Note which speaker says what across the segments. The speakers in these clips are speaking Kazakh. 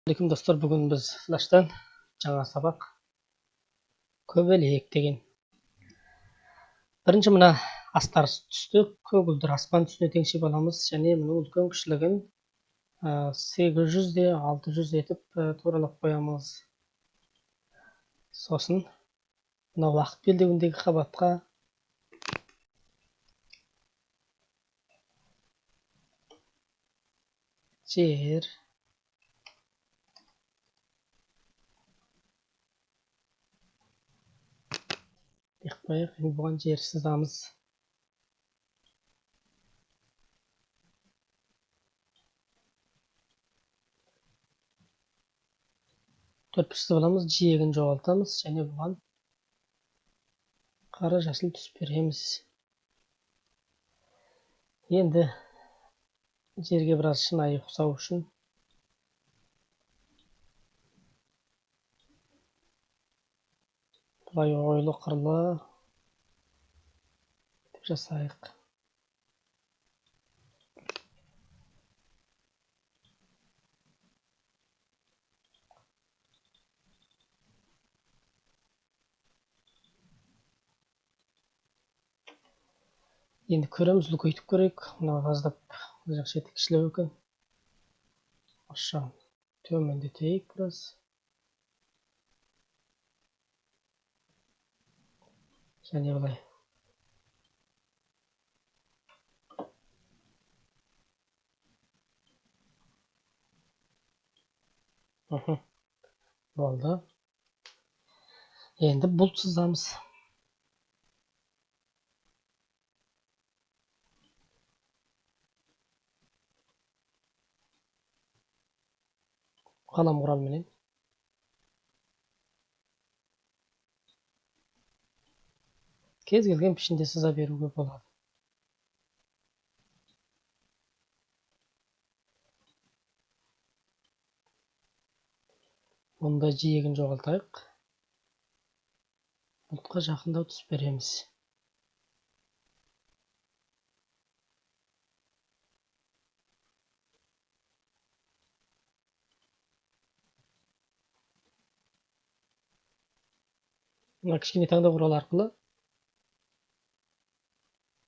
Speaker 1: Алейкум достар, бүгін біз Flash'тан жаңа сабақ көбелек деген. Бірінші мына астар түсті көгілдір аспан түсіне теңшеп аламыз және мұның үлкен кішілігін 800 де 600 етіп туралап қоямыз. Сосын мына уақыт белдеуіндегі қабатқа жер деп қояйық. Енді бұған жер сызамыз. Төрт сызып аламыз, жиегін жоғалтамыз және бұған қара жасыл түс береміз. Енді жерге біраз шынайы ұқсау үшін былай ойлы қырлы деп жасайық. Енді көреміз, үлкейтіп көрейік. Мына аздап мына жақ шеті кішілеу екен. Осы жағын төмендетейік біраз. Және былай. Болды. Енді бұлт сызамыз. Қалам құралменен. Кез келген пішінде сыза беруге болады. Мұнда жиегін жоғалтайық. Бұлтқа жақындау түс береміз. Мына кішкене таңдау құралы арқылы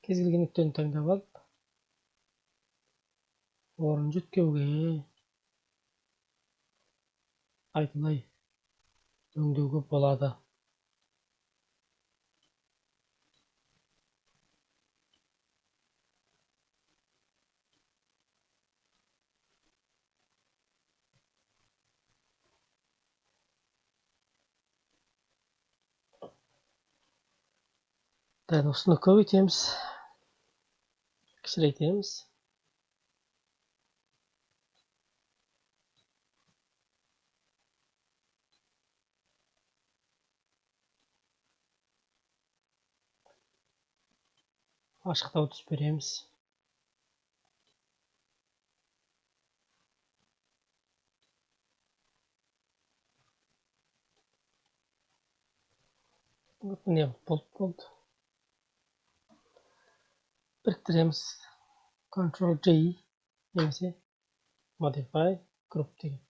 Speaker 1: кез келген нүктені таңдап алып, орын жеткеуге, қайталай өңдеуге болады. Дәл осыны көбейтеміз, кішірейтеміз. Ашықтау түс береміз. Міне бұлт болды. Біріктіреміз. Ctrl J немесе Modify Group деген.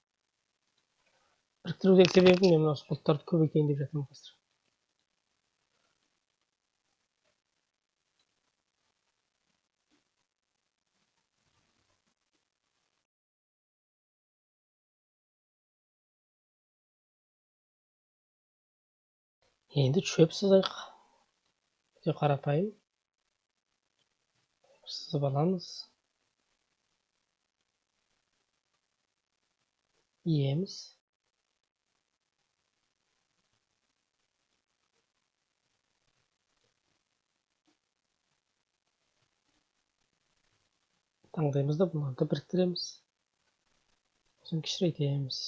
Speaker 1: Біріктірудегі себебім мен осы бұлттарды көбейтейін деп жатырмын қазір. Енді шөп сызайық. Өте қарапайым. Сызып аламыз. Иеміз. Таңдаймыз да бұларды біріктіреміз. Сосын кішірейтеміз.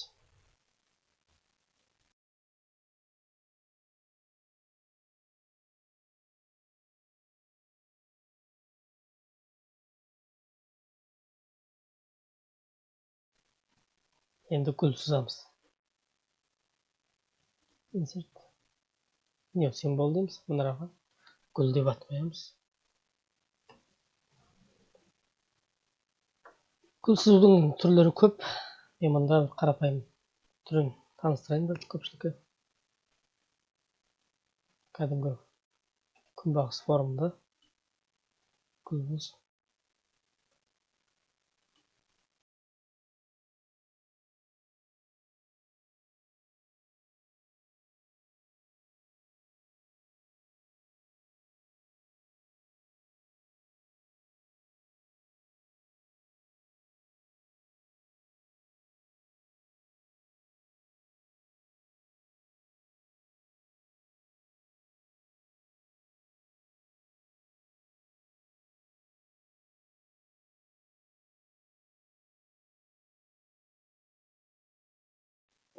Speaker 1: Енді гүл сызамыз. Insert. New symbol дейміз. Мынаға гүл деп ат қоямыз. Гүл сызудың түрлері көп. Мен мұнда бір қарапайым түрін таныстырайын бір көпшілікке. Кәдімгі күнбағыс формында гүліміз.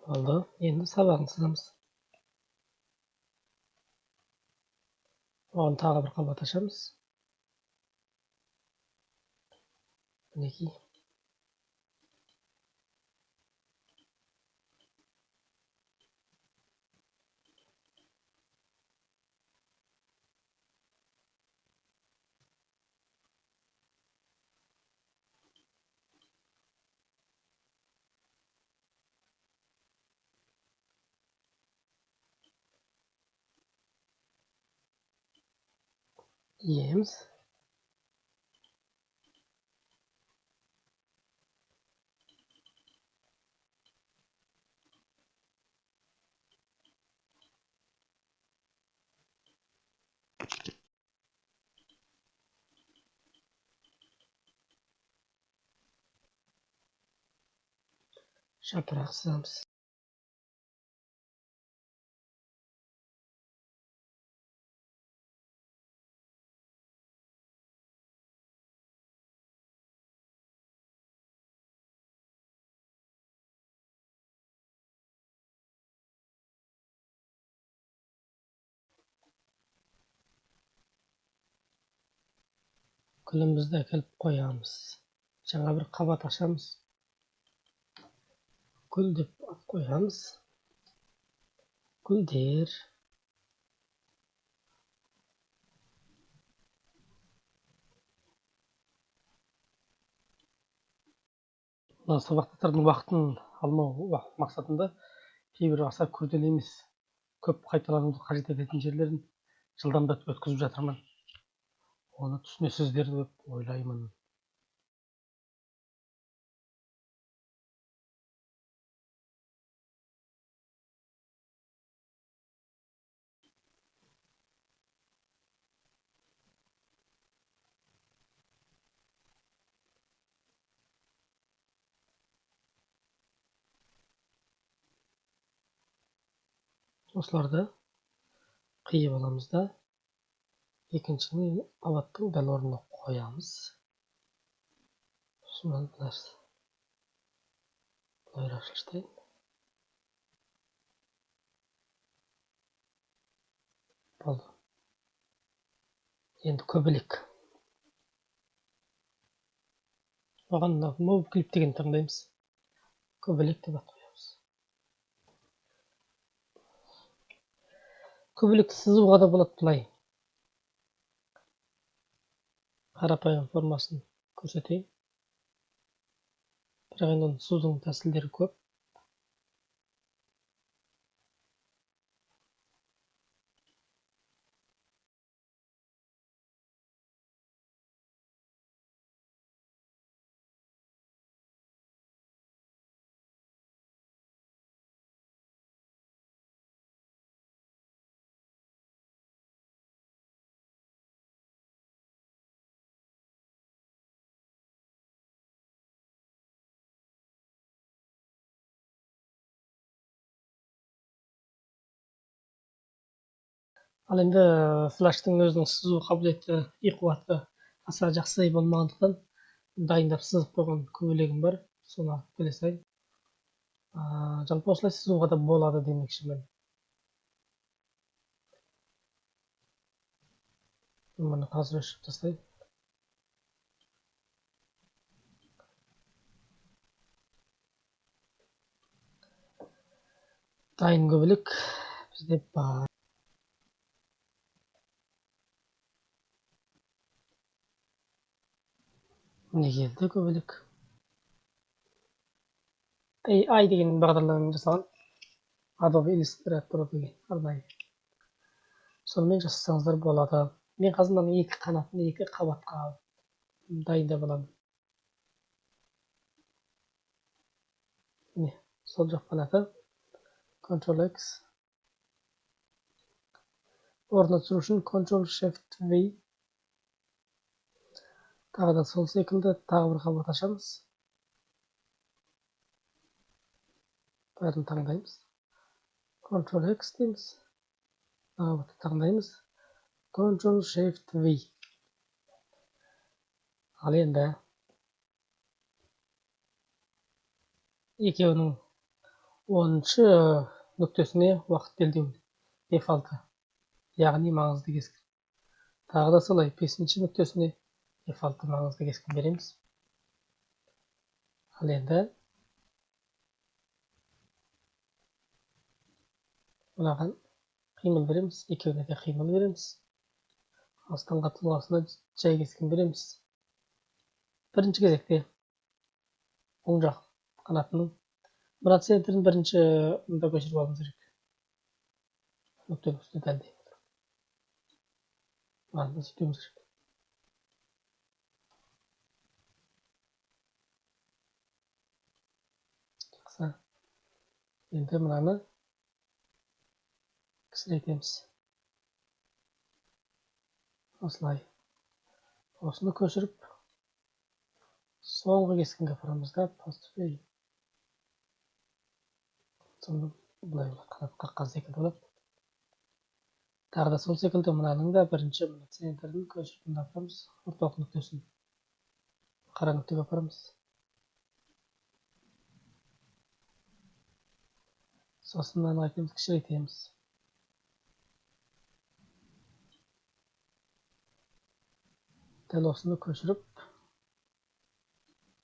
Speaker 1: Болды. Енді сабағын сызамыз. Оған тағы бір қабат ашамыз. Мінекей. Иеміз. Жапырақ сызамыз. Гүлімізді әкеліп қоямыз. Жаңа бір қабат ашамыз. Гүл деп ат қоямыз. Гүлдер. Мына сабақтардың уақытын алмау мақсатында кейбір аса күрделі емес, көп қайталануды қажет ететін жерлерін жылдамдатып өткізіп жатырмын. Оны түсінесіздер деп ойлаймын. Осыларды қиып аламыз да екіншіні қабаттың дәл орнына қоямыз. Сосын былайырақ жылжытайын. Болды. Енді көбелек. Оған Move Clip деген таңдаймыз. Көбелек деп ат қоямыз. Көбелекті сызуға да болады былай. Қарапайым формасын көрсетейін. Бірақ енді оны сызудың тәсілдері көп. Ал енді флаштың өзінің сызу қабілеті, қуаты аса жақсы болмағандықтан дайындап сызып қойған көбелегім бар, соны алып келе салайын. Жалпы осылай сызуға да болады демекшімін. Мұны қазір өшіріп тастайын. Дайын көбелек бізде бар. Міне келді көбелек. AI деген бағдарламамен жасалған. Adobe Illustrator деген арнайы. Сонымен жасасаңыздар болады. Мен қазір мынаның екі қанатын екі қабатқа дайындап аламын. Міне, сол жақ қанаты Ctrl X. Орнына түсіру үшін Ctrl Shift V. Тағы да сол секілді тағы бір қабат ашамыз. Бәрін таңдаймыз. Ctrl X дейміз. Қабатты таңдаймыз. Ctrl Shift V. Ал енді екеуінің 10-шы нүктесіне уақыт белдеуін F6, яғни маңызды кескін. Тағы да солай 5-ші нүктесіне F6 маңызды кескін береміз. Ал енді мынаған қимыл береміз, екеуіне де қимыл береміз. Астыңғы тұлғасына жай кескін береміз. Бірінші кезекте оң жақ қанатының мына центрін бірінші мында көшіріп алуымыз керек. Нүктенің үстіне дәлдей отырып. Мынаны сөйтуіміз керек. Жақсы. Енді мынаны кішірейтеміз. Осылай. Осыны көшіріп соңғы кескінге апарамыз да, пастфей. Сонда былай болады, қанат қаққан секілді болады. Тағы да сол секілді мынаның да бірінші мына центрін көшіріп мында апарамыз, орталық нүктесін қара нүктеге апарамыз. Сосын мынаны айтамыз, кішірейтеміз. Дәл осыны көшіріп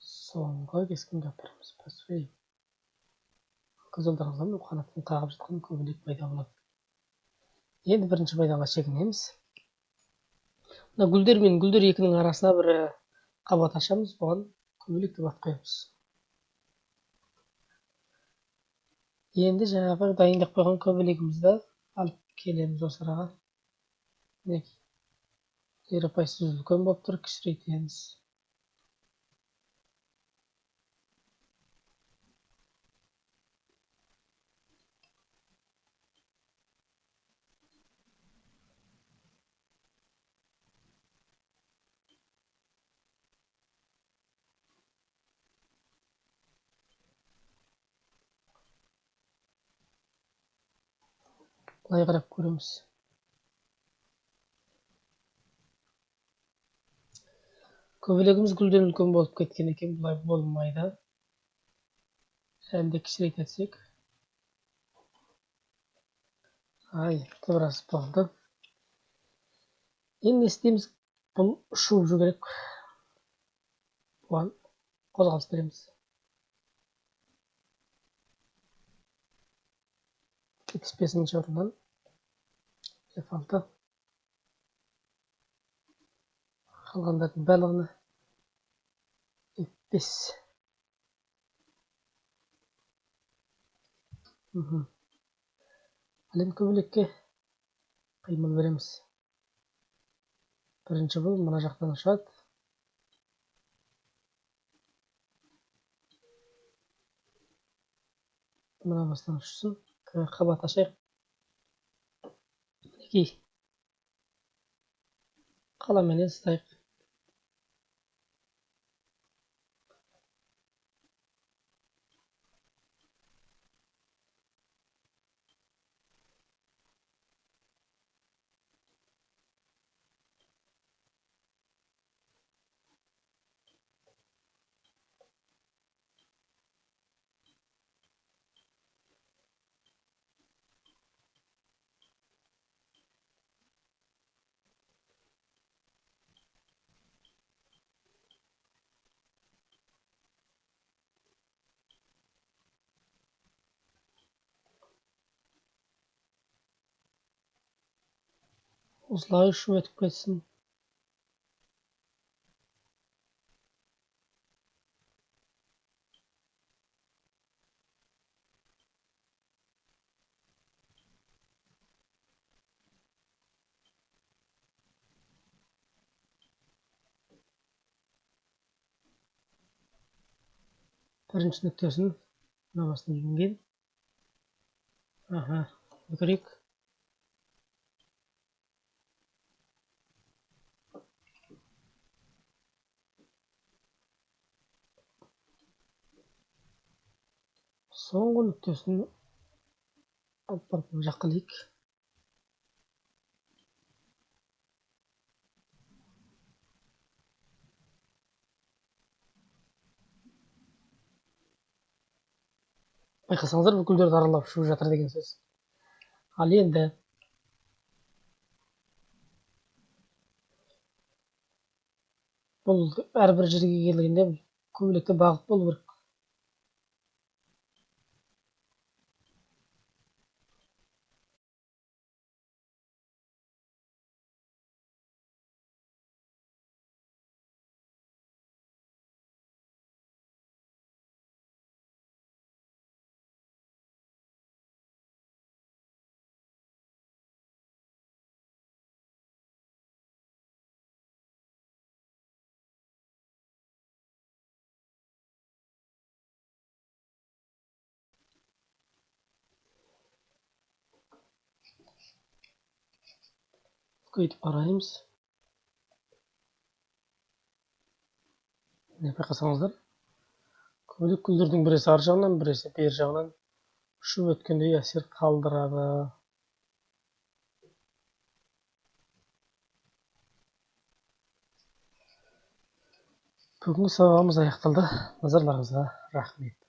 Speaker 1: соңғы кескінге апарамыз. Пастфей. Көз алдарыңызда мына қанаттың қағып жатқан көбелек пайда болады. Енді бірінші майданға шегінеміз. Мына гүлдер мен гүлдер екінің арасына бір қабат ашамыз, бұған көбелек деп ат қоямыз. Енді жаңағы дайындап қойған көбелегімізді алып келеміз осы араға. Мінекей. Жер апайсыз үлкен болып тұр, кішірейтеміз. Былай қарап көреміз. Көбелегіміз гүлден үлкен болып кеткен екен, бұлай болмайды. Әлі де кішірейте түсек. Ай, біраз болды. Енді не істейміз? Бұл ұшып жүру керек. Бұған қозғалыс береміз. 75-ші орыннан F6. Қалғандардың барлығына F5. Ал енді көбелекке қимыл береміз. Бірінші бұл мына жақтан ұшады. Мына бастан ұшсын. Қабат ашайық. Мінекей. Қаламменен сызайық. Осылай ұшып өтіп кетсін. Бірінші нүктесін мына басына енген. Аха, Y. Соңғы нүктесін алып барып мына жаққа ілейік. Байқасаңыздар, бұл гүлдерді аралап ұшып жатыр деген сөз. Ал енді бұл әрбір жерге келгенде көбелекте бағыт болу керек. Үлкейтіп қараймыз. Міне, байқасаңыздар, көбелек гүлдердің біресі ар жағынан, біресі бер жағынан ұшып өткендей әсер қалдырады. Бүгінгі сабағымыз аяқталды. Назарларыңызға рахмет.